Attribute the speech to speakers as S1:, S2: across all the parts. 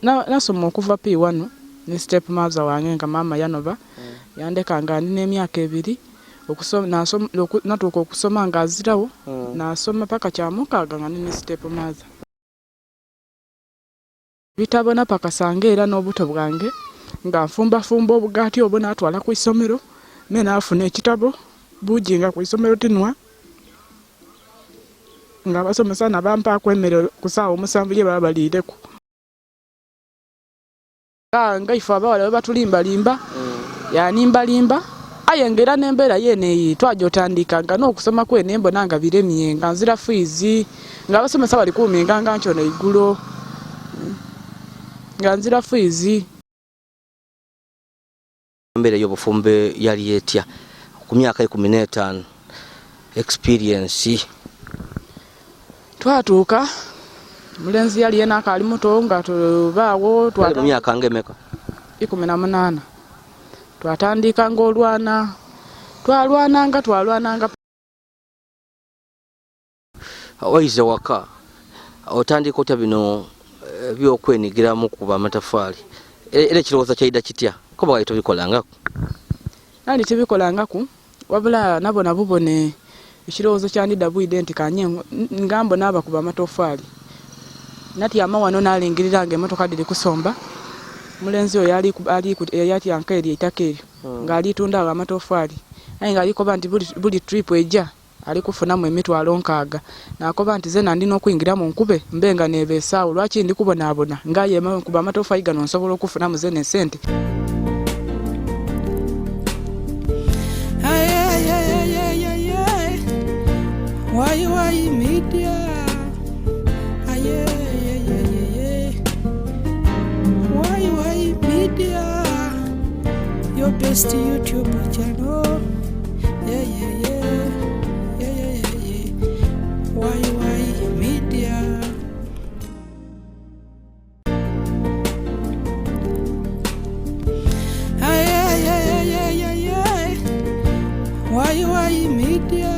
S1: Nasoma okuva P1 ni step mother wange nga maama yanoba yandeka nga ndi n'emyaka ebiri natuuka okusoma nga azirawo nasoma paka kyamukaaga nga ndi ni step mother. Bitabo napakasanga era n'obuto bwange nga nfumbafumba obugaati obwo natwala ku isomero me nafuna ekitabo buugi nga ku isomero tinwa nga abasomesa nabampaaku emere ku saawa omusanvu ye baba baliireku. Nga ife abawala bwe batulimbalimba, yanimbalimba aye nga era n'embeera yeene eyo twaja otandika nga n'okusoma kwene mbona nga biremye nga nzira fiizi nga abasomesa bali kuuminga nga nkyono eigulo nga nzira fiizi.
S2: Embeera ey'obufumbo yali etya ku myaka 15 experience?
S1: Twatuuka omulenzi yali yena akaali muto nga tubaawo.
S2: Twali mu myaka nga emeka?
S1: 18. Twatandika nga olwana, twalwananga twalwananga.
S2: Oize waka otandika otya bino ebyokwenigiramu kuba amatafaali era ekirowoozo kyaida kitya kuba wali tobikolangaku?
S1: Nali tibikolangaku wabula nabona bubone ekirowoozo kyandidha bwidhe nti kanye nga mbona abakuba amatofaali. Natyama wano nalingirira nga emotoka dhiri kusomba omulenzi oyo eyatyanka eryo eitaka eryo nga alitunda agho amatofaali aye nga alikoba nti buli trip eja Ali kufunamu emitwalo nkaaga. Naakoba nti, Zeena ndi n'okwingiramu nkube, mbe nga neebeesaagho. Lwaki ndi kubonaabona? Nga aye nkuba amatofai gano nsobola okufunamu zeena esente.
S3: Your best YouTube channel. Yeah, yeah, yeah. Yeah, yeah, yeah, yeah. YY Media. Ay, ay, ay, ay, ay, ay, ay. YY Media.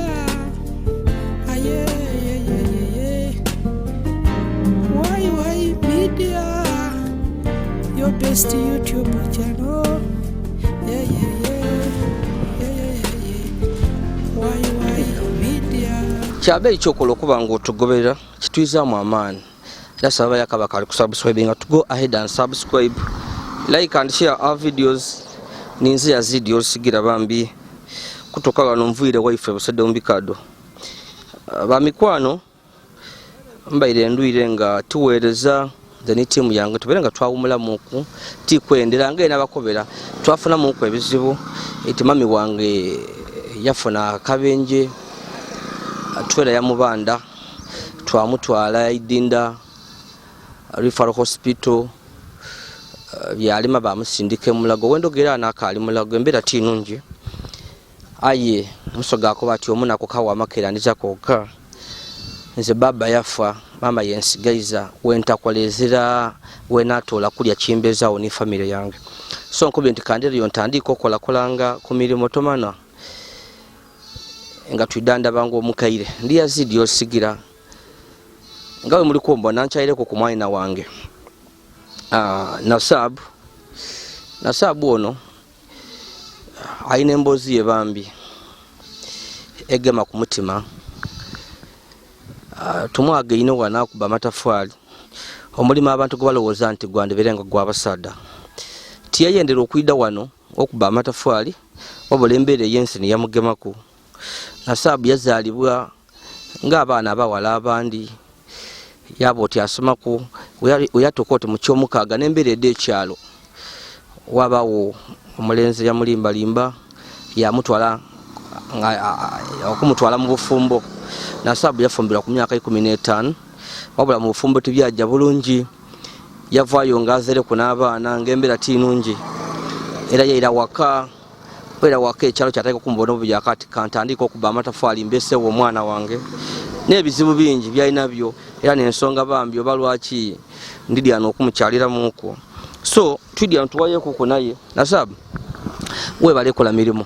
S3: Ay, ay, ay, ay, ay, ay. YY Media. Your best YouTube channel. Yeah, yeah, yeah. Yeah, yeah, yeah, yeah. YY Media.
S2: Kyabeeyi kyokola okuba nga otugoberera kitwizaamu amaani era saba yakaba kali kusubscribinga to go ahead and subscribe, like and share our videos. Ninze Yazidi olusigira bambi kutuuka wano nvuyire waife Busedde mubikado bamikwano mbaire ndwire nga tuweereza nze ni tiimu yange tubeere nga twawumulamuku tikwendera nga enabakobera twafunamuku ebizibu eti mami wange yafuna akabenje twera yamubanda twamutwala Idinda Referral Hospital byalima bamusindika emulago wendogera anakaali mulago embeera tinungi Aye Musoga akoba ati omunaku kawa amakere andiza kwoka. Nze bbaabba yafa, maama yensigaiza, wentakola ezira wenatoola kulya kimbezaawo ni famire yange. So nkobye nti kandireyo ntandiike okolakolanga ku mirimo tomana nga twidhandhabanga omukaire. Ndi Yazidi osigira nga bwe muli kumbona nkyaireku ku mwaina wange Nasaabu. Nasaabu ono Alina emboozi ye bambi egema ku mutima. Tumwaga inho wano akuba amatafaali, omulimo abantu gwe balowooza nti gwandibaire nga gwa basaadha. Tiyayendera okwidha wano okuba amatafaali wabula embeera ey'ensi ni yamugemaku. Nasaabu yazaalibwa ng'abaana abaghala abandi, yaaba oti asomaku. Bwe yatuuka oti mu kyomukaaga n'embeera edh'ekyalo, waabagho omulenzi eyamulimbalimba yaamutwala okumutwala mu bufumbo. Nasaabu yafumbirwa ku myaka 15, wabula mu bufumbo tibyaja bulungi. Yavaayo ng'azaireku n'abaana ng'embeera ti nungi era yaira waka. Era waka ekyalo kyatandika okumubona obubi akati kantandiika okuba amatafaali mbeseewo omwana wange n'ebizibu bingi byalina byo era n'ensonga bambi oba lwaki ndidyana okumukyaliramuku so twidya ntuwayeekuku naye Nasaabu webale kola mirimu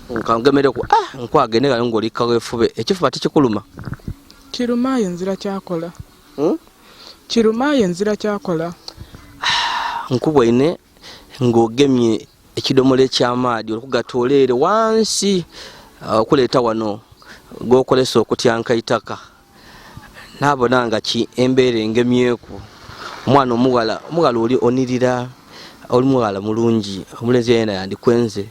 S2: nkangemereku nkwagene gano ng'oli kaweefube ekifuba tikikuluma?
S1: Kiruma aye nzira kyakola. Kiruma aye nzira kyakola.
S2: Nkubwaine ng'ogemye ekidomola eky'amaadhi oli kugatoola ere ghansi okuleeta wano g'okozesa okutyanka eitaka. Naabona nga ki embeera engemyeku. Omwana omughala, omughala oli onhirira, oli mughala mulungi, omulenzi yenayena yandikwenze.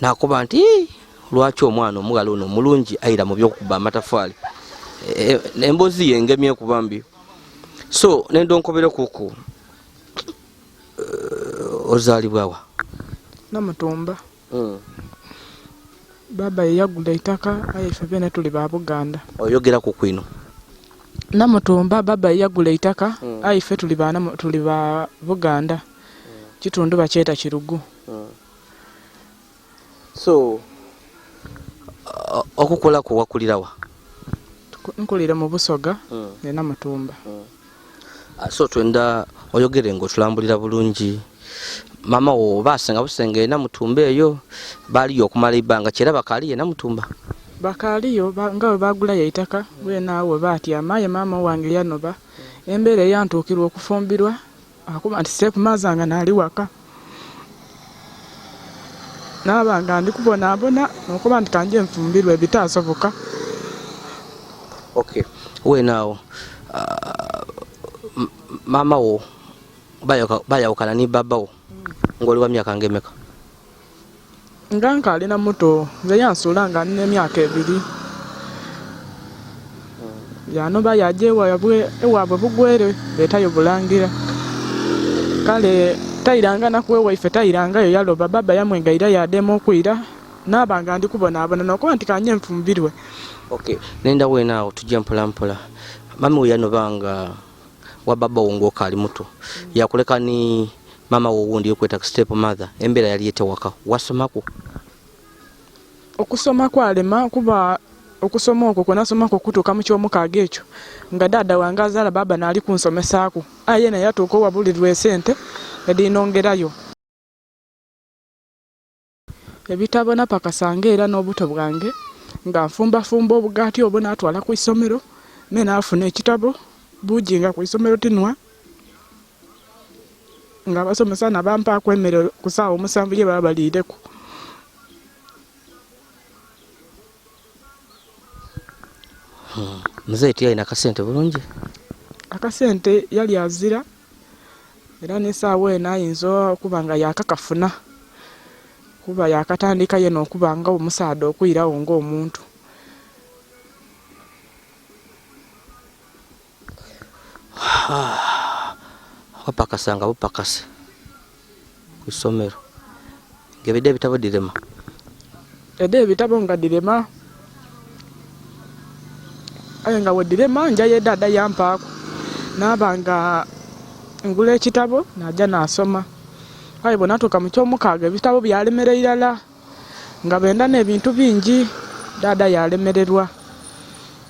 S2: Naakoba nti, Ii, lwaki omwana omughala ono omulungi aira mu by'okukuba amatafaali? Emboozi ye engemyeku bambi. So, nenda onkoberekuku. Ozaalibwa wa?
S1: Namutumba. Bbaabba ye yagula eitaka aye ife beene tuli ba Buganda.
S2: Oyogeraku kwino.
S1: Namutumba, Bbaabba ye yagula eitaka aye ife tuli ba tuli ba Buganda. Kitundu bakyeta Kirugu.
S2: So, okukula kwo wakulira wa?
S1: Nkuliire mu Busoga e Namutumba.
S2: So twenda oyogere nga otulambulira bulungi. Maama wo baasenga busenge e Namutumba eyo, baaliyo okumala eibanga ki era bakaaliyo e Namutumba?
S1: Bakaaliyo nga bwe baagulayo eitaka weene agho we baatyama aye maama owange yanoba. Embeera eyantuukirwa okufumbirwa Akuba nti sekumaaza nga naali waka. Naaba nga ndi kubonabona nokuba nti kanje nfumbirwe ebitasoboka.
S2: Ok, weene agho maama wo bayawukana ni bbaabba wo nga oli wa myaka nga emeka?
S1: Nga nkaali na muto, nze yansuula nga ndi n'emyaka ebiri. Yanoba yaaja ewaibwe, ewaabwe Bugwere, beetayo Bulangira. Kale tairanganaku ewaife tairangayo yaloba. Bbaabba yamwegaira yaadema okwira. Naaba nga ndi kubonaabona n'okuba nti kanje nfumbirwe.
S2: Ok, nenda weene agho tuje mpolampola. Mami wo yanoba nga wa baba wo nga okaali muto yakuleka ni maama wo owundi yokweta step mother embeera yali etya waka? Wasomaku?
S1: Okusoma kwalema kuba okusoma okwo kwenasomaku okutuuka mu kyomukaaga ekyo nga dhaadha wange azaala baaba naali kunsomesaaku aye yena yatuuka owabulirwa esente edhinongerayo. Ebitabo napakasanga era n'obuto bwange nga nfumbafumba obugaati obwo natwala ku isomero me nafuna ekitabo buugi nga ku isomero tinhwa nga abasomesa nabampaku emere ku saawa omusanvu yebaba baliireku.
S2: Muzei tiyalina kasente bulungi?
S1: Akasente yali azira. Era n'esaawa eno ayinza okuba nga yaakakafuna kuba yaakatandika yena okuba nga omusaadha okwiragho nga omuntu.
S2: Wapakasa nga bupakase ku isomero nga edh'ebitabo dhirema.
S1: Edh'ebitabo nga dhirema aye nga bwedhirema nja ye dhaadha yampaaku naaba nga ngula ekitabo naja nasoma. Aye bwenatuuka mu kyomukaaga ebitabo byalemera irala. Nga benda n'ebintu bingi, dhaadha yaalemererwa.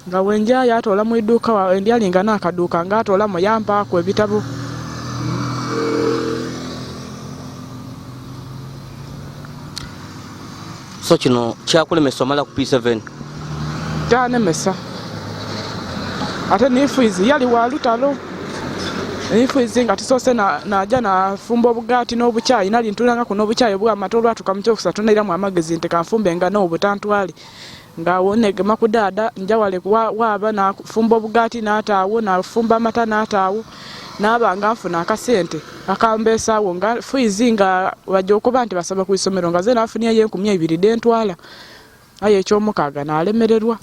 S1: Nga bwenja yaatoola mu iduuka lyali nga n'akaduuka nga atoolamu yampaaku ebitabo.
S2: So kino kyakulemesa omala ku P7?
S1: Kyanemesa. Ate ni fiizi yali wa lutalo. Ni fiizi nga tusoose naja nafumba obugaati n'obukyayi. Nali ntuulangaku n'obukyayi obw'amata olwatuuka mu kyokusatu nairamu amagezi nti kanfumbe nga n'obutantwale. Nga agho negema ku dhaadha nja wale waaba nafumba obugaati naata agho, nafumba amata naata agho. Naaba nga nfuna akasente akambeesagho nga fiizi nga baja okuba nti basaba ku isomero nga zeena nfunyeyo enkumi eibiri dhentwala. Aye ekyomukaaga naalemererwa.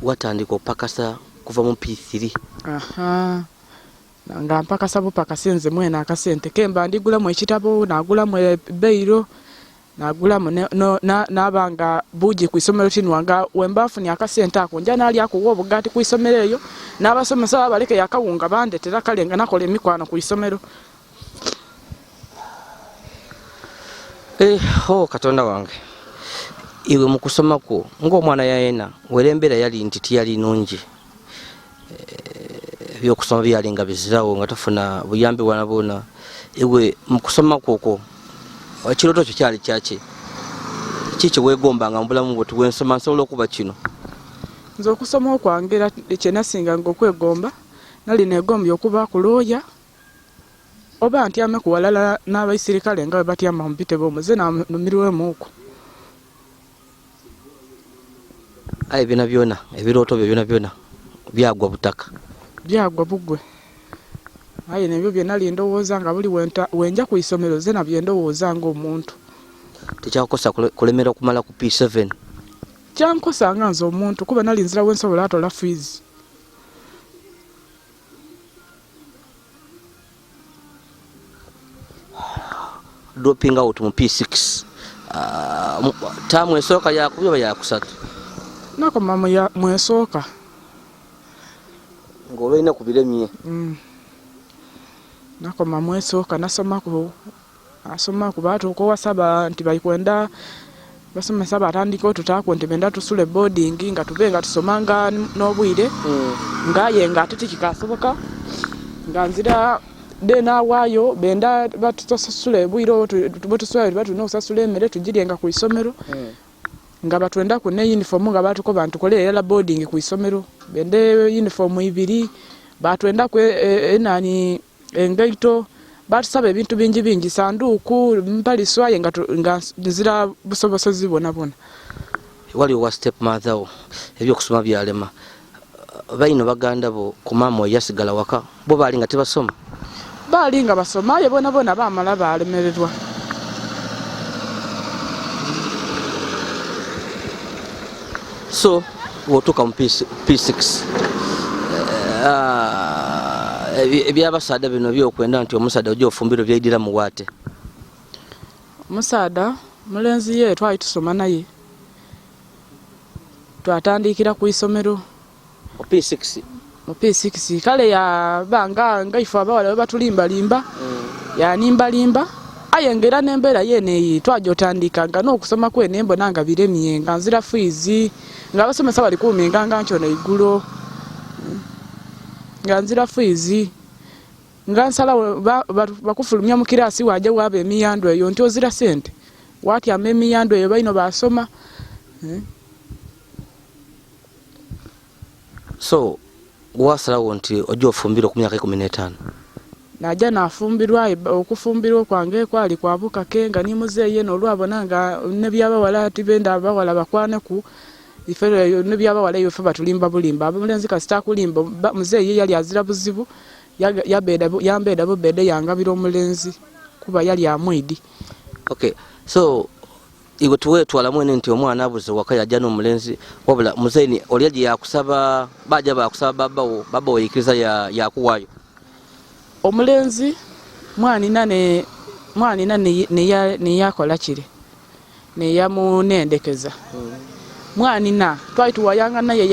S2: Watandika opakasa kuva mu P3?
S1: Ahaa. Nga mpakasa bupakase nze mwene akasente kemba ndigulamu ekitabo, nagulamu ebairo, nagulamu naaba nga buugi ku isomero tinhwa nga wemba nfunye akasente ako nja nalyaku obugaati ku isomero eyo, n'abasomesa baba balekeyo akawunga bandhetera kale nga nakola emikwano ku isomero.
S2: Eh, oh Katonda wange, iwe mu kusoma kwo ng'omwana yayena wera embeera yali nti tiyali nungi, eh, ebyokusoma byali nga bizirawo nga tofuna buyambi bwana bwona, iwe mu kusoma kwo okwo ekirooto kyo kyali kyaki? Ki kye weegombanga mu bulamu bwo ti wensoma nsobola okuba kino?
S1: Nze okusoma okwange era kye nasinganga okwegomba, nali negombye okuba ku looya. Oba ntyameku ghalala n'abaisirikale nga bwe batyama mu bitebe omwo, zeena nhumirwemuuku.
S2: Aye byonabyona, ebirooto byo byonabyona byagwa butaka.
S1: Byagwa bugwe. Aye n'ebyo bye nali ndowooza nga buli wenja ku isomero zeena bye ndowooza ng'omuntu.
S2: Tikyakukosa kulemera okumala ku P7?
S1: Kyankosa nga nze omuntu kuba nali nzira wensobola atola fiizi.
S2: Dropping out mu P6 taamu esooka yakubiri oba yakusatu?
S1: Nakoma mu esooka.
S2: Ng'olwaina ku biremye.
S1: Nakoma mu esooka nasomaku asomaku baatuuka owasaba nti bali kwenda basomesa batandika otutaaku nti benda tusule boarding nga tube nga tusomanga n'obwire nga aye nga ate tikikasoboka nga nzira dhenawaayo benda batusasule obwire obwo bwetusulayo tuba tulina okusasula emere tugiryenga ku isomero nga batwendaku ne yunifoomu nga batukoba nti tukolere irala boarding ku isomero benda yunifoomu ibiri batwendaku enani engaito batusaba ebintu bingi bingi sanduuku mpaliso aye nga nzira busobosozi bwonabwona.
S2: Wali owa step mother wo ebyokusoma byalema baino baganda bo ku maama oyo yasigala waka bo baali nga tibasoma?
S1: Baali nga basoma aye bonabona baamala baalemererwa.
S2: So bwotuuka mu P6 ebyabasaadha bino ebyokwenda nti omusaadha oja ofumbirwa byaidira mu waate?
S1: Omusaadha mulenzi ye twali tusoma naye twatandikira ku isomero.
S2: Mu P6?
S1: Mu P6 kale yaba nga ife abawala bwebatulimbalimba yanimbalimba aye nga era n'embeera yeene eyo twaja otandika nga n'okusoma kwene mbona nga biremye nga nzira fiizi nga abasomesa bali kuuminga nga nkyono eigulo nga nzira fiizi nga nsalagho bakufulumya mu kiraasi waja waaba emiyandhu eyo nti ozira sente watyama emiyandhu eyo baino basoma.
S2: So wasalagho nti oja ofumbirwa ku myaka 15?
S1: Naja nafumbirwa aye okufumbirwa kwange kwali kwa bukake nga ni muzeeyi yena olwabona nga n'ebyabawala tibenda abawala bakwaneku ife n'ebyabawala ife batulimba bulimba. Omulenzi kasita akulimba muzeeyi ye yali azira buzibu yambeeda bubeede yangabira omulenzi kuba yali amwidi.
S2: Okay, so iwe tiwetwala mwene nti omwana abuze waka yaja n'omulenzi wabula muzeeyi oli yaja yakusaba baja bakusaba babawo babawo yaikiriza yakuwaayo.
S1: Omulenzi mwanina neyakola kire neyamunendekeza mwanina twali tuwayanga naye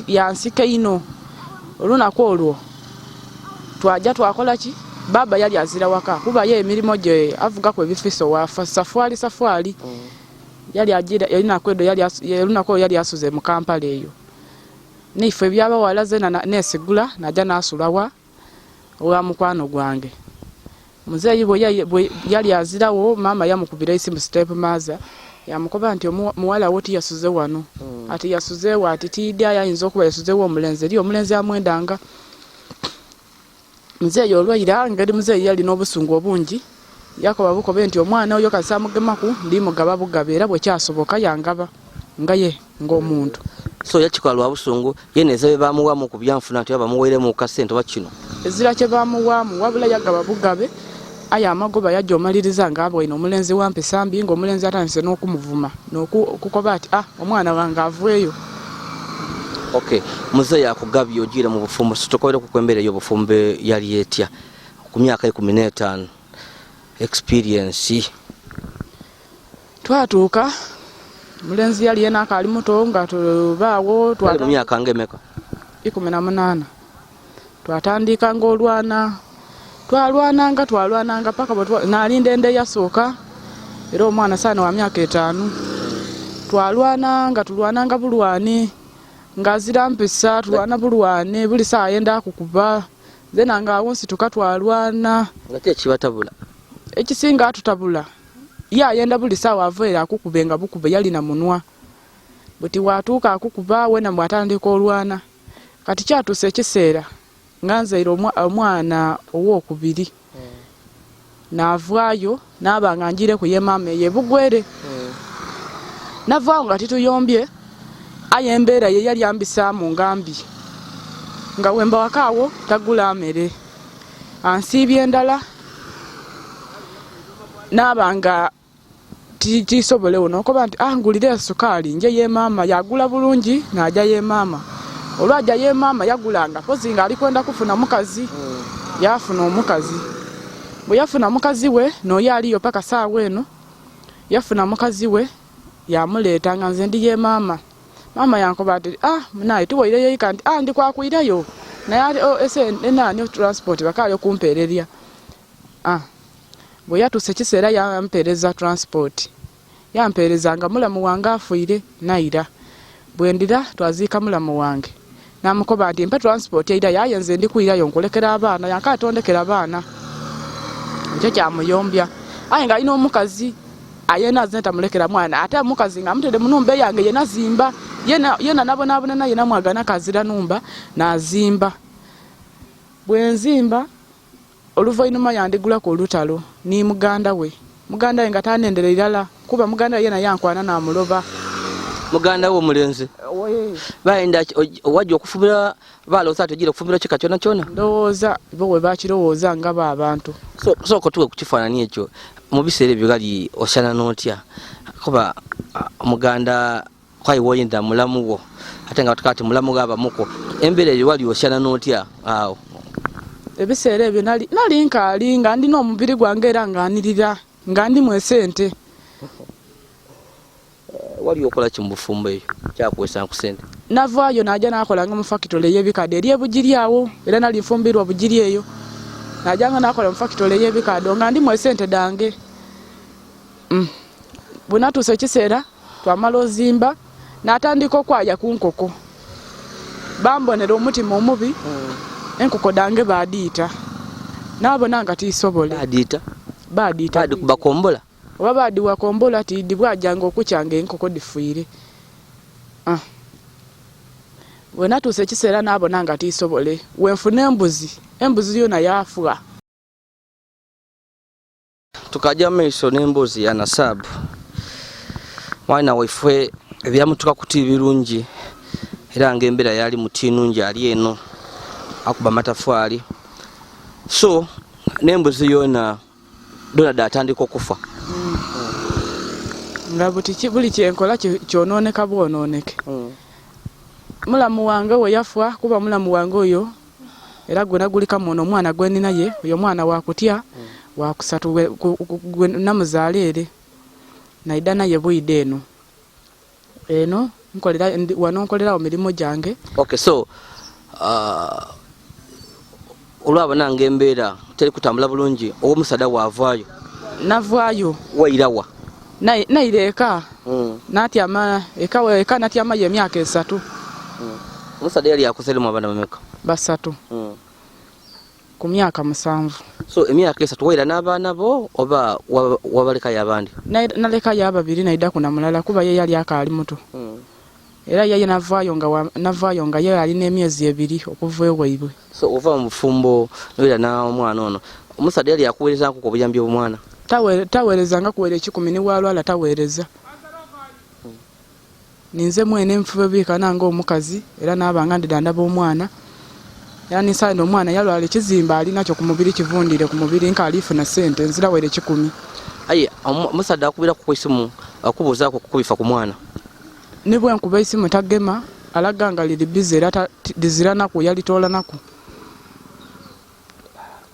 S1: yansika inho olunaku olwo twaja twakola ki baba yali azira waka kuba ye emirimo gye avugaku ebifiso wafa safwali safwali yali agira olunaku olwo yali asuze mu Kampala eyo neife ebyabawala zena nesigula naja nasula wa owa mukwano gwange. Muzeeyi bwe yali azirawo maama yamukubira eisimu step mother yamukoba nti muwala wo tiyasuze wano ati yasuzeewo ati tiidi aye ayinza okuba yasuzeewo omulenzi eriyo omulenzi amwendanga. Muzeeyi olwaira ngeri muzeeyi yali n'obusungu obungi yakoba bukobe nti omwana oyo kasita amugemaku ndimugaba bugabe era bwekyasoboka yangaba nga ye ng'omuntu.
S2: So yakikola lwa busungu yena ezira bye bamuwaamu ku byanfuna nti oba bamuweeremu kasente oba kino.
S1: Ezira kye bamuwaamu wabula yagaba bugabe aye amagoba yaja omaliriza nga abweine omulenzi wa mpisa mbi nga omulenzi atandise n'okumuvuma n'okukoba ati ah omwana wange aveeyo.
S2: Okay, muzeeyi akugabye ogiire mu bufumbo so tukobereku ku embeera ey'obufumbo yali etya ku myaka 15 experience.
S1: Twatuuka omulenzi yali yena akaali muto nga tubaawo.
S2: Yali mu myaka nga emeka?
S1: 18. Twatandika nga olwana twalwananga twalwananga paka nalinda enda eyasooka era omwana saana wa myaka 5. Twalwananga tulwananga bulwane nga azira mpisa tulwana bulwane buli saawa ayenda akukuba zena nga awo nsituka twalwana.
S2: Nga ki ekibatabula?
S1: Ekisinga atutabula ye ayenda buli saawa ava ere akukube nga bukube yalina munwa buti watuuka akukuba wena bwatandika olwana. Kati kyatuusa ekiseera Nga nzaire omwana owokubiri. Navaayo naaba nga njiireku ye maama eyo e Bugwere. Navaagho nga tituyombye aye embeera ye yali ambisaamu nga mbi. Nga bwemba waka agho tagula mere, ansiibya endhala naaba nga Tiisobolegho n'okoba nti, Ah, ngulira esukaali nje ye maama. Yagula bulungi n'aja ye maama. Olwaja ye maama yagulanga mpozi nga ali kwenda kufuna mukazi. Yaafuna omukazi. Bwe yafuna mukazi we, n'oyo aliyo paka saawa eno, yafuna mukazi we yaamuleeta nga nze ndi ye maama. Maama yankoba ati, Ah, munaye tiwaireyo ika? Nti, Ah, ndi kwa kwirayo naye ate enani, transport bakaali okumpeererya. Ah. Bwe yatuusa ekiseera yampeereza transport. Yampeereza nga mulamu wange afiire, naira. Bwe ndira twaziika mulamu wange. Namukoba nti mpa transport eirayo aye nze ndi kwirayo nkulekera abaana. Yankoba ati tondekera baana. Ekyo kyamuyombya. Aye nga alina omukazi aye yena azina tamulekera mwana. Ate omukazi nga amutaire mu nhumba eyange ye nazimba. Yena nabonabona naye namwagana kazira nhumba nazimba. Bwe nzimba. Oluvainhuma yandigulaku olutalo ni muganda we. Muganda we nga tanendera irala kuba muganda we yena yankwana namuloba.
S2: Muganda we omulenzi bayenda waja okufumbirwa balowooza ati ojire kufumbirwa kika kyonakyona?
S1: Ndowooza bo bwe bakirowooza nga bo abantu.
S2: Sooka otuwe ku kifaanani ekyo mu biseera ebyo ghali oshanana otya kuba muganda Kwaye woyenda mulamu wo ate nga batuka ati mulamu gha bamuko embera eyo wali osyanana otya agho?
S1: Ebiseera ebyo nali nali nkaali nga ndi n'omubiri gwange era nga nirira nga ndimu esente.
S2: Wali okola ki mu bufumbo eyo kyakuwesa ku sente?
S1: Navaayo naja nakolanga mu fakitole ey'ebikado eri e Bugiri agho era nali nfumbiirwa Bugiri eyo. Najanga nakola mu fakitole ey'ebikado nga ndimu esente dhange. Bwenatuusa ekiseera Twamala ozimba, naatandika okwaya ku nkoko. Bambonera omutima omubi, enkoko dhange baadhiita. Naabona nga tiisobole.
S2: Baadhiita?
S1: Baadhiita.
S2: Baadhikuba kombola?
S1: Oba baadhigha kombola tiidhi, bwajanga okukya nga enkoko dhifiire. Bwenatuusa ekiseera naabona nga tiisobole. Wenfuna embuzi, embuzi yoona yaafa.
S2: Tukaja mu maiso n'emboozi ya Nasaabu mwana waifwe ebyamutukaku ti birungi era nga embeera yalimu ti nungi ali eno akuba matafwali so n'embuzi yoona dhona dhatandika okufa.
S1: Nga buti buli kyenkola kyononeka bwononeke. Mulamu wange we yafa kuba mulamu wange oyo Era gwena guli kamu ono omwana gwe nina ye oyo mwana wa kutya wa kusatu gwe namuzaala ere naidha naye bwidha eno. Eno nkolera wano nkoleragho mirimo gyange.
S2: Ok so olwabona nga embeera teri kutambula bulungi owomusaadha wavaayo?
S1: Navaayo.
S2: Waira wa?
S1: Naira eka natyama eka natyamayo emyaka esatu.
S2: Omusaadha yali akuzairemu abaana bameka?
S1: Basatu ku myaka musanvu.
S2: So emyaka esatu waira n'abaana bo oba wabalekayo abandi?
S1: Nalekayo ababiri naidhaku na mulala kuba ye yali akaali muto. Era ye navaayo nga navaayo nga ye ali n'emyezi ebiri okuva ewaibwe.
S2: So ova mu bufumbo noira n'omwana ono, omusaadha yali akuweerezankuku obuyambi obw'omwana?
S1: Taweerezangaku waire ekikumi ni bw'alwala taweereza. Ninze mwene nfuba ebikana nga omukazi era naaba nga ndidha ndaba omwana. Era ni sawa eno omwana yalwala ekizimba ali nakyo ku mubiri kivundiire ku mubiri nkaali funa sente nzira waire kikumi.
S2: Aye omusaadha akubiraku ku isimu akubuuzaaku ku bifa ku mwana?
S1: Ni bwenkuba eisimu tagema, alaga nga liri bize era lizira naku yalitoola naku.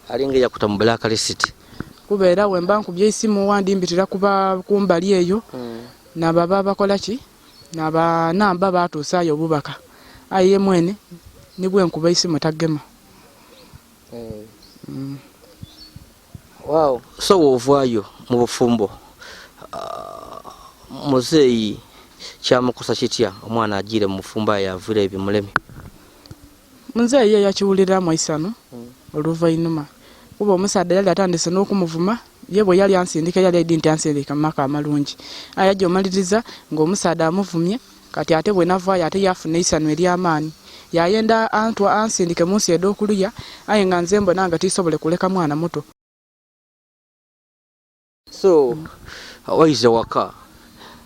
S2: Alinga eyakuta mu black list.
S1: Kuba era bwemba nkubye eisimu owandi mbitira kumbali eyo nababa bakola ki? Nabanamba batuusaayo obubaka. Aye ye mwene ni bwenkuba eisimu tagema.
S2: Wow. So wovaayo mu bufumbo muzeeyi kyamukosa kitya omwana ajiire mu bufumbo aye aviireyo bimulemye?
S1: Muzeeyi ye yakiwuliramu eisanhu oluvainhuma kuba omusaadha yali atandise n'okumuvuma. Ye bwe yali ansindika yali aidhi nti ansindika mu maka amalungi. Aye yaja omaliriza nga omusaadha amuvumye kati ate bwe navaayo ate yaafuna eisanhu ery'amaani. Yayenda antwa ansindike mu nsi edh'okuluya aye nga nze mbona nga tiisobole kuleka mwana muto.
S2: So waize waka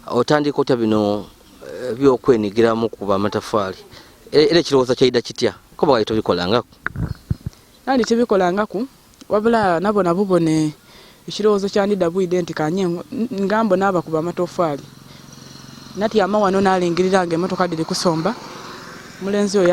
S2: otandika otya bino eby'okwenigiramu okukuba amatafaali? Era ekirowoozo kyaidha kitya? Kuba wali tobikolangaku.
S1: Nali tibikolangaku wabula nabona bubone ekirowoozo kyandidha bwidhe nti kanye nga mbona abakuba amatofaali. Natyama wano nalingirira nga emotoka dhiri kusomba, omulenzi oyo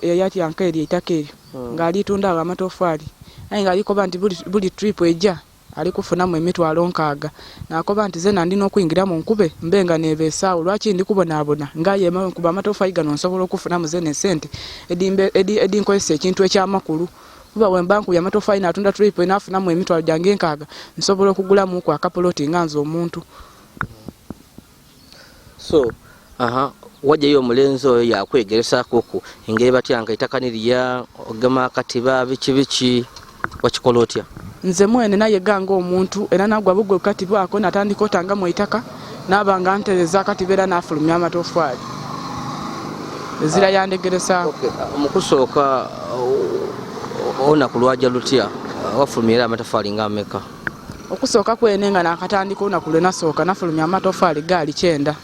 S1: eyatyanka eryo eitaka eryo nga alitunda agho amatofaali aye nga alikoba nti buli trip eja ali kufunamu emitwalo nkaaga. Naakoba nti zena ndi n'okwingiramu nkube mbe nga nebeesaagho. Lwaki ndi kubonaabona nga aye nkuba amatofali gano nsobola okufunamu zena esente edhinkozesa ekintu eky'amakulu. Kuba bwemba nkubye amatofali naatunda trip naafunamu emitwalo gyange enkaaga, nsobola okugulamuku akapoloti nga nze omuntu.
S2: So, aha, wajayo omulenzi oyo yakwegeresakuku engeri batyanka eitaka ni lya ogema akatiba biki biki, wakikola otya?
S1: Nze mwene nayega nga omuntu era nagwa bugwe ku katiba ako natandika otangamu eitaka naaba nga ntereza akatiba era nafulumya amatofali. Ezira yandegeresaaku.
S2: Okay, mu kusooka olunaku lwaja lutya? Wafulumya era amatofali nga ameka?
S1: Okusooka kwene nga nakatandika olunaku lwe nasooka nafulumya amatofali gaali kyenda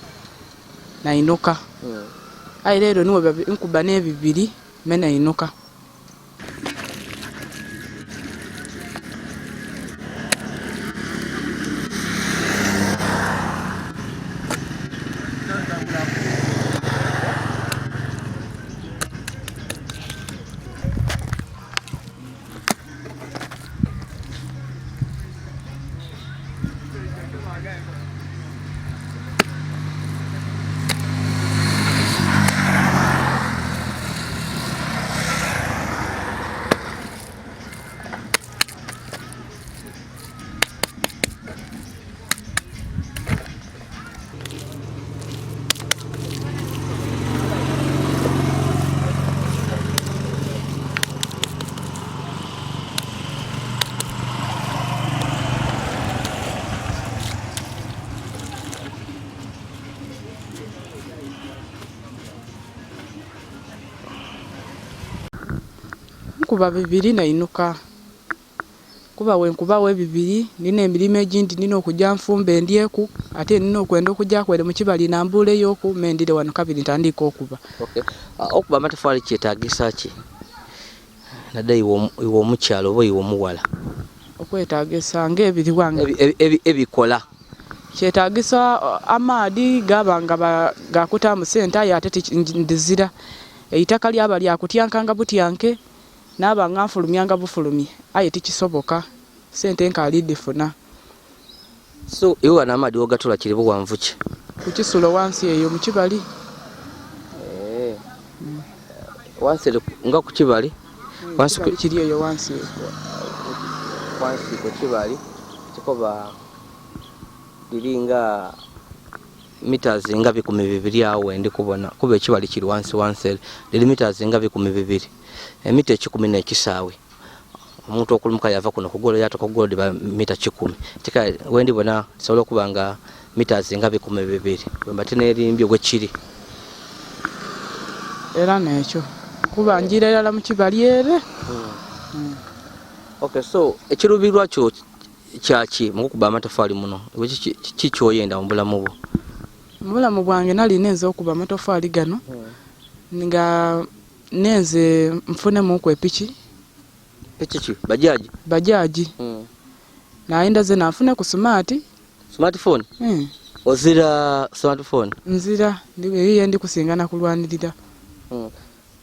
S1: nainuka. Aye leero niwe nkuba n'ebibiri me nainuka. Nkuba bibiri nainuka. Kuba bwenkubagho ebibiri ndina emirimo egindi ndina okuja nfumbe ndyeku ate ndina okwenda okujaku ere mukibali nambuleyoku me ndire wano kabiri ntandike okuba.
S2: Okay. Okuba amatafali kyetagisa ki nadala iwe omukyala oba iwe omuwala?
S1: Okwetagisa nga ebiri wange.
S2: Ebikola.
S1: Kyetagisa amaadhi gaba nga gakutamu sente aye ate ndhizira. Eitaka lyaba lya kutyankanga butyanke. Naaba nga nfulumyanga bufulumye aye tikisoboka, sente nkaali dhifuna.
S2: So iwe ghano amaadhi w'ogatoola kiri bughanvu ki?
S1: Ku kisulo ghansi eyo mu kibali.
S2: Eeh, ghansi ere nga ku kibali?
S1: Ekibali kiri eyo ghansi eyo.
S2: Ghansi ku kibali kikoba dhiri nga meters nga 200 agho wendi kubona kuba ekibali kiri ghansi ghansi ere, dhiri meters nga 200. Emita ekikumi n'ekisaawe. Omuntu okulumuka yava kuno ku goolo yaatuuka ku goolo dhiba mita kikumi. Kale wendi bona kisobola okuba nga meters nga 200 bwemba tinerimbye bwekiri.
S1: Era n'ekyo kuba njiira irala mu kibali ere.
S2: Ok, so ekiruubirirwa kyo kyaki mu kukuba amatofali muno? Iwe kiki kyoyenda mu bulamu bwo?
S1: Mu bulamu bwange nali nenze okuba amatofali gano nga Nenze nfunemuuku epiki.
S2: Piki ki? Bajaji?
S1: Bajaji. Nayenda zena nfuneku sumaati.
S2: Smartphone? Ozira smartphone?
S1: Nzira. Eyo yendi kusinga na kulwanirira.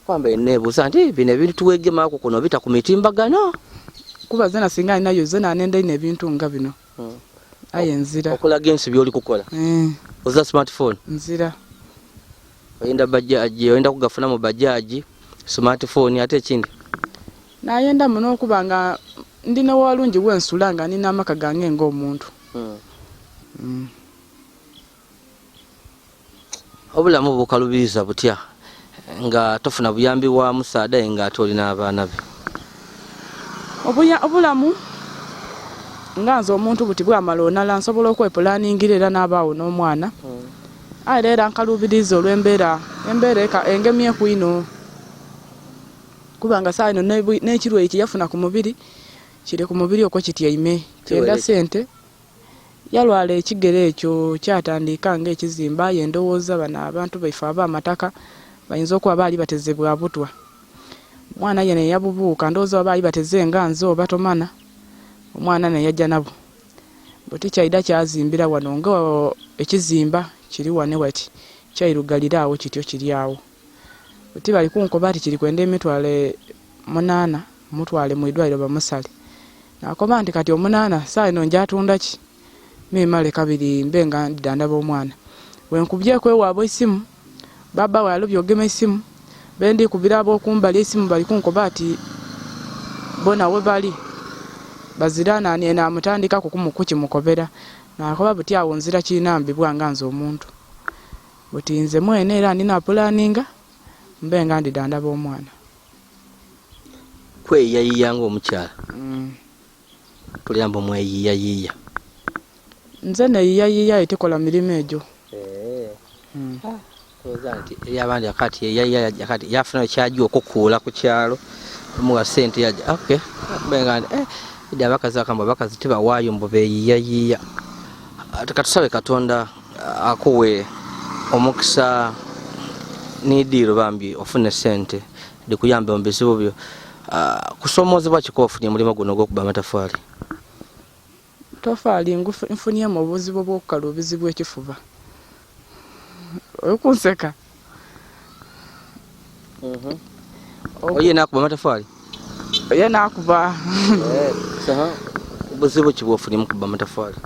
S2: Kuba mbaire nebuuza nti bino ebintu tuwegemaku kuno bita ku mitimbagano?
S1: Kuba zena singa ninayo zena nenda inho ebintu nga bino. Aye nzira.
S2: Okulaga ensi byoli kukola? Ozira smartphone?
S1: Nzira.
S2: Oyenda bajaji, oyenda kugafunamu bajaji, smartphone ate ekindi?
S1: Nayenda muno okuba nga ndi n'owalungi wensula nga ndi n'amaka gange nga omuntu.
S2: Obulamu bukalubiriza butya nga tofuna buyambi bwa musaadha aye nga ate oli n'abaana be?
S1: Obulamu nga nze omuntu buti bwamala onala nsobola okwepulaningira era nabaagho n'omwana. Aye era nkaluubiriiza olw'embeera, embeera engemyeku inho. Kuba nga sawa eno n'ekirwaire kye yafuna ku mubiri kiri ku mubiri okwo kityaime. Kyenda sente. Yalwala ekigere ekyo kyatandiika nga ekizimba aye ndowooza bano abantu baife ab'amataka bayinza okuba baali bateze bwa butwa. Omwana yena yabubuuka ndowooza oba baali bateze nga nze oba tomana, omwana naye yaja nabo. Buti kyaidha kyazimbira wano nga ekizimba kiri wane wati kyairugalira agho kityo kiri agho. Buti bali kunkoba ati kiri kwenda emitwalo munaana mmutwale mu idwaliro bamusale. Naakoba nti kati omunaana sawa eno nja tunda ki memale kabiri mbe nga ndidhandhaba omwana. Bwenkubyeku ewaabwe eisimu, bbaabba we alobye ogema eisimu, be ndi kubira ab'okumbali eisimu bali kunkoba ati bona webali bazira naamutandikaku kukimukobera. Naakoba buti agho nzira kinambibwa nga nze omuntu. Buti nze mwene era ndi napulaninga mbe nga ndidhandhaba omwana.
S2: Kweyiyayiya ng'omukyala. Mpulira mbu mweyiyayiya.
S1: Nze neyiyayiya aye tikola mirimo egyo.
S2: Ndowooza nti eri abandi akati yeyiyayiya akati yafunayo kyaja okukuula ku kyalo omuwa sente yaja okay kubenga nti eh edi abakazi akambu abakazi tibawaayo mbu beyiyayiya. Katusabe Katonda akuwe omukisa ni diiro bambi ofune sente dhikuyambe mu bizibu byo. Kusomoozebwa ki kwofunye mu mulimo guno ogw'okuba amatafaali?
S1: Tofaali nfuniemu obuzibu obw'okukaluubizibwa ekifuba. Oli kunseka?
S2: Oye n'akuba amatafaali?
S1: Ye n'akuba.
S2: Buzibu ki bw'ofunye mu kuba amatafaali?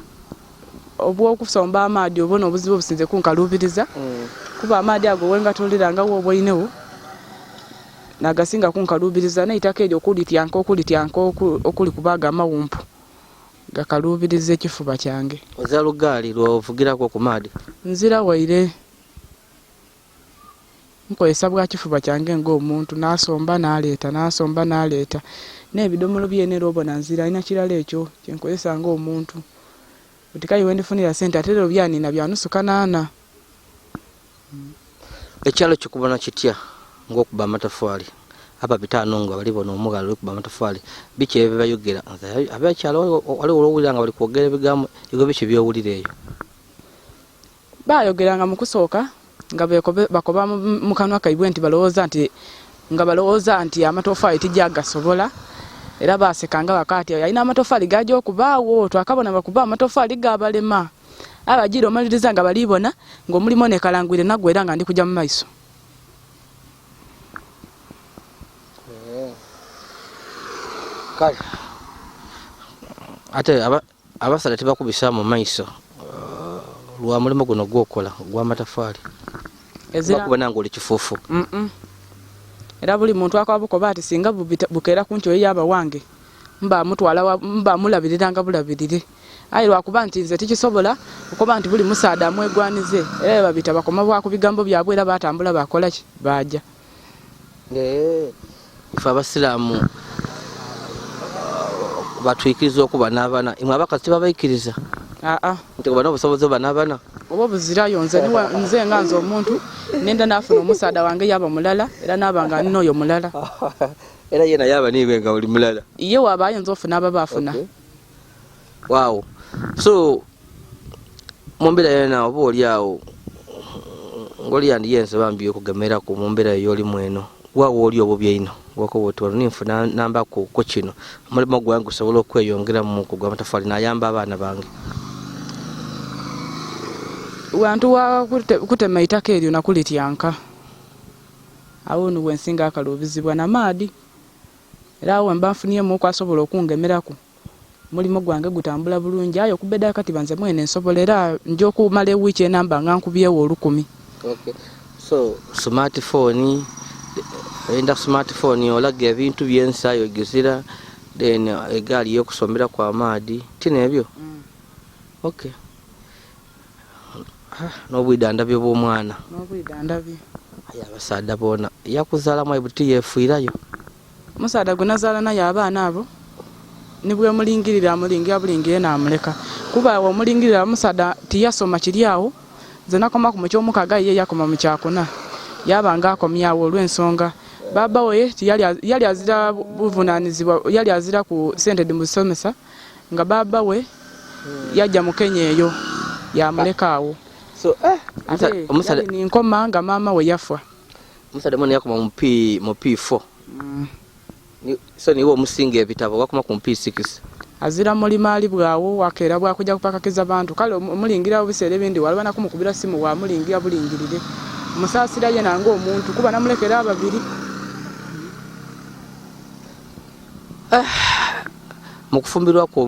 S1: Obw'okusomba amaadhi obwo n'obuzibu obusinze kunkaluubiriza kuba amaadhi ago wengatolera nga w'oboinegho nagasinga kunkaluubiriza n'eitaka eryo okulityanka okulityanka okuli kubaaga amawumpu gakaluubiriza ekifuba kyange.
S2: Ozira lugaali lw'ovugiraku ku maadhi?
S1: Nzira waire. Nkozesa bwa kifuba kyange ng'omuntu, naasomba naaleeta, naasomba naaleeta. N'ebidomolo byene era obona nzira alina kirala ekyo kye nkozesa ng'omuntu. Buti k'aye wendifunira sente ate era byanina bya nusu kanaana.
S2: Ekyalo kikubona kitya ng'okuba amatafaali? Ababita ghano nga bali bona omughala oli kuba amatafaali, biki ebibayogera? Nze ab'ekyalo ghaligho lw'owulira nga bali kwogera ebigambo, iwe biki by'owulira eyo?
S1: Baayogeranga mu kusooka nga bakoba mu kanwa kaibwe nti balowooza nti nga balowooza nti amatofaali tijagasobola era baasekanga bakoba ati alina amatofaali gaja okubaagho twakabona bakuba amatofaali gaabalema. Aye bajiire omaliriza nga bali bona nga omulimo nekalangwire nagwo era nga ndi kuja mu maiso.
S2: Kale ate Abasaadha tibakubisaamu maiso lwa mulimo guno gw'okola ogw'amatafaali. Bakubona ng'oli kifuufu.
S1: Era buli muntu akoba bukoba ati singa bukeera ku nkyo ye yaaba wange, mba mutwala mba mulabiriranga bulabirire. Aye lwa kuba nti nze tikisobola kukoba nti buli musaadha amwegwanize, era bwe babita bakoma bwa ku bigambo byabwe era baatambula baakola ki? Baaja.
S2: Ife abasiraamu batwikiriza okuba n'abana, imwe abakazi tibabaikiriza?
S1: Aa.
S2: Nti oba n'obusobozi oba n'abana?
S1: Oba obuzirayo nze niwe nze nga nze omuntu nenda nafuna omusaadha wange yaba mulala era naba nga ndi n'oyo mulala.
S2: Era yena yaba niiwe nga oli mulala?
S1: Ye waba ayinza ofuna ababa afuna.
S2: Okay. Wow. So mumbera yona oba oli awo ngoli yandiyenze bambi okugemeraku mumbera eyo yoli mweno wa woli obubi einho wakoba oti wano ninfuna namba ku kino omulimo gwange gusobola okweyongera mu ku gwamatafali nayamba abaana bange.
S1: Wantu wa kutema itaka eryo na kulityanka agho ni wensinga akaluubizibwa na maadhi era agho wemba nfuniemuku asobola okungemeraku. Omulimo gwange gutambula bulungi aye okubbeda akatiba nze mwene nsobola era nja okumala ewiiki enamba nga nkubyewo olukumi.
S2: Okay. So smart phone oyenda smart phone olaga ebintu byensi aye ogizira then egaali yokusomberaku amaadhi ti nebyo? Okay. N'obwidhandhabi obw'omwana.
S1: N'obwidhandhabi.
S2: Aye abasaadha boona yakuzaalamu aye buti tiyeefiirayo.
S1: Omusaadha gwe nazaala naye abaana abo ni bwemulingirira amulingirira bulingirire naamuleka. Kuba bw'omulingirira omusaadha tiyasoma kiri agho, nze nakomaku mu ky'omukaaga aye ye yakoma mu kyakuna. Yaaba nga akomye agho olw'ensonga. Baba we yali azira buvunanizibwa, yali azira ku sente dimusomesa nga baba we yajja mu Kenya eyo yamuleka awo.
S2: So
S1: Ate
S2: omusale
S1: yali ninkoma nga maama we yafa.
S2: Omusale mwene yakoma mu P mu P4. So niwe omusinga ebitabo wakoma ku P6.
S1: Azira mulima ali bwawo wakeera bwakujja kupakakiza bantu kale omulingira obiseera ebindi waliba nakumukubira simu wamulingira bulingirire musaasira ye nange omuntu kuba namulekera ababiri.
S2: Mu kufumbirwa kwo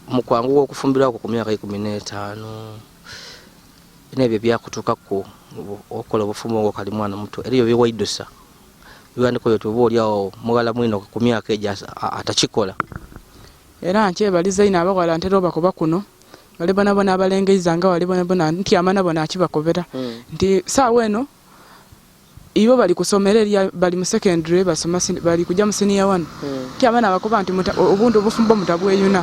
S2: mu kwanguwa okufumbirwa kwo ku myaka 15 n'ebyo byakutuukako okola obufumbo ng'okali mwana muto eriyo byewaidusa biwandiko byo tuba oli awo muwala mwino ku myaka egyo atakikola.
S1: Era nkyebaliza ino abawala ntera obakoba kuno bali bonabona abalengeiza nga bali bonabona ntyama nabo nakibakobera nti saawa eno ibo bali kusomera eri bali mu secondary basoma bali kujja mu senior 1. Ntyama nabakoba nti obuntu obufumbo mutabweyuna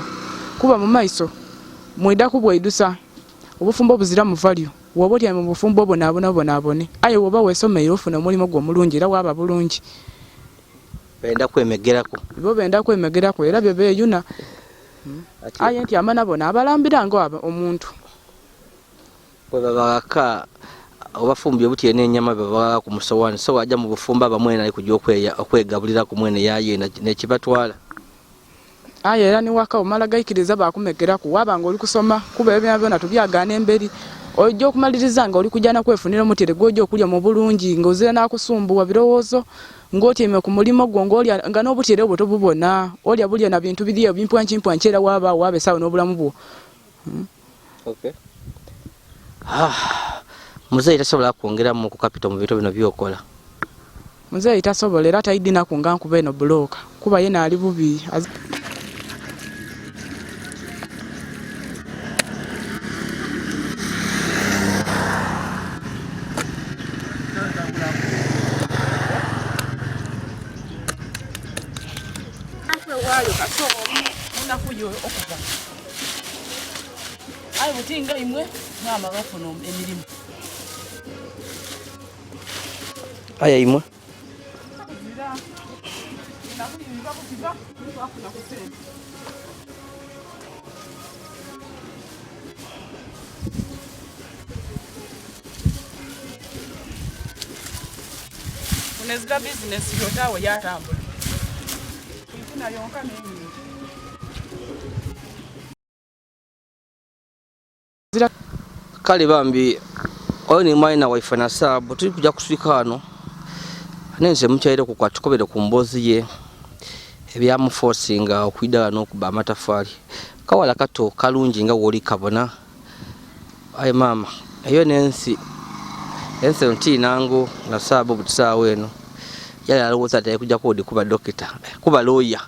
S1: kuba mu maiso mwida kubweidusa obufumbo buzira mu value woba otyame mu bufumbo obwo naabonabonabone aye woba weesomeire ofuna omulimu gwo omulungi era waaba bulungi.
S2: Benda kwemegerako.
S1: Bo benda kwemegerako era bye beeyuna. Aye ntyama nabo naabalambira nga omuntu.
S2: Bwe babaka obafumbye obutyere n'ennyama bwe babaka ku musowani so wajja mu bufumbo aba mwene ali kujja okwegabulira ku mwene yayenda nekibatwala.
S1: Aye era ni waka omala gaikiriza bakumegeraku waba nga oli kusoma kuba ebyo byona tubyagaana emberi ojja okumaliriza nga oli kujja nakwefunira omutyere gw'ojja okulya mu bulungi ng'ozira nakusumbuwa birowoozo ng'otyeme ku mulimo gwo ng'olya nga n'obutyere obwo tobubona olya bulya na bintu biri ebimpwankimpwanki era waaba waaba essaawa n'obulamu bwo.
S2: Okay. Muzeeyi tasobola kwongeramu ku capital mu bintu bino by'okola.
S1: Muzeeyi tasobola era taidinaku nga nkuba eno bulooka kuba ye naali bubi. Aye butinga imwe mwamala ofuna emirimu.
S2: Aye imwe
S1: Unezira bizinesi yotawo yatambula. Ifuna yonka n'enyingi.
S2: Kale bambi oyo ni mwana waife na saabu tuli kujja kuswika wano nenze mukyaire ku kwatukobere ku mboozi ye ebyamuforcinga okwida wano okuba amatafali kawala kato kalungi nga woli kabona. Aye maama eyo n'ensi ensi eno tinangu na saabu butisaawa eno yali alowooza nti ali kujja kodi kuba dokita kuba lawyer.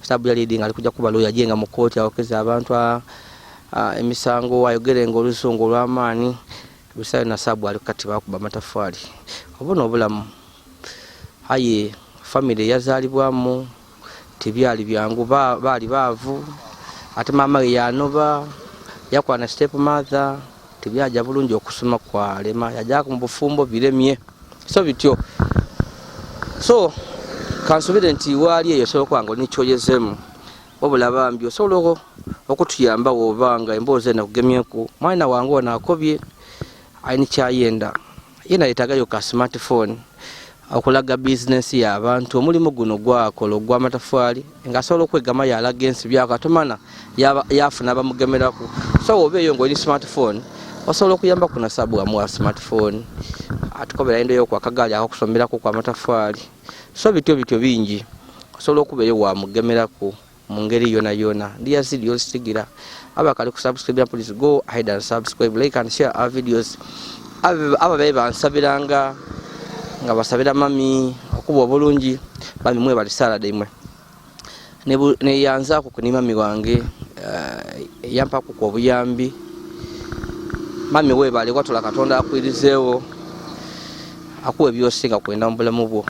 S2: Saabu yali edinga ali kujja kuba lawyer ajenga mu kooti awokeze abantu emisango ayogerenga oluzungu olw'amaanyi. Busayo na saabu ali kati bakuba amatafali obona obulamu. Aye family yazaalibwamu tebyali byangu, baali baavu ate maama we yanoba yakwana step mother tebyaja bulungi okusoma kwalema yajja mu bufumbo biremye so bityo. So kansubire nti waali eyo osobola okuba nga olina kyoyezemu wabula bambi osobola okutuyamba wobanga emboozi eno ekugemyeku. Mwana wange ono akobye alina kyayenda yena yetagayo ka smartphone okulaga bizinesi y'abantu omulimu guno gwakola ogw'amatafali ng'asobola okwegama yalaga ensi byako atomana yafuna abamugemeraku. So woba eyo ng'olina smartphone osobola okuyamba ku nasabu wamuwa smartphone atukobera endo yoku akagaali akokusomerako kw'amatafali. So bityo bityo bingi osobola okuba eyo wamugemeraku mu ngeri yona yona. Ndi Yazidi Olusigira abakali ku subscribe, please go ahead and subscribe, like and share our videos. Aba babe bansabiranga nga basabira mami okuba obulungi bami mwebale salad imwe neyanzaako ku ni mami wange yampaku ku obuyambi. Mami webale watola Katonda akwirizeewo akuwe byosinga kwenda mu bulamu bwo.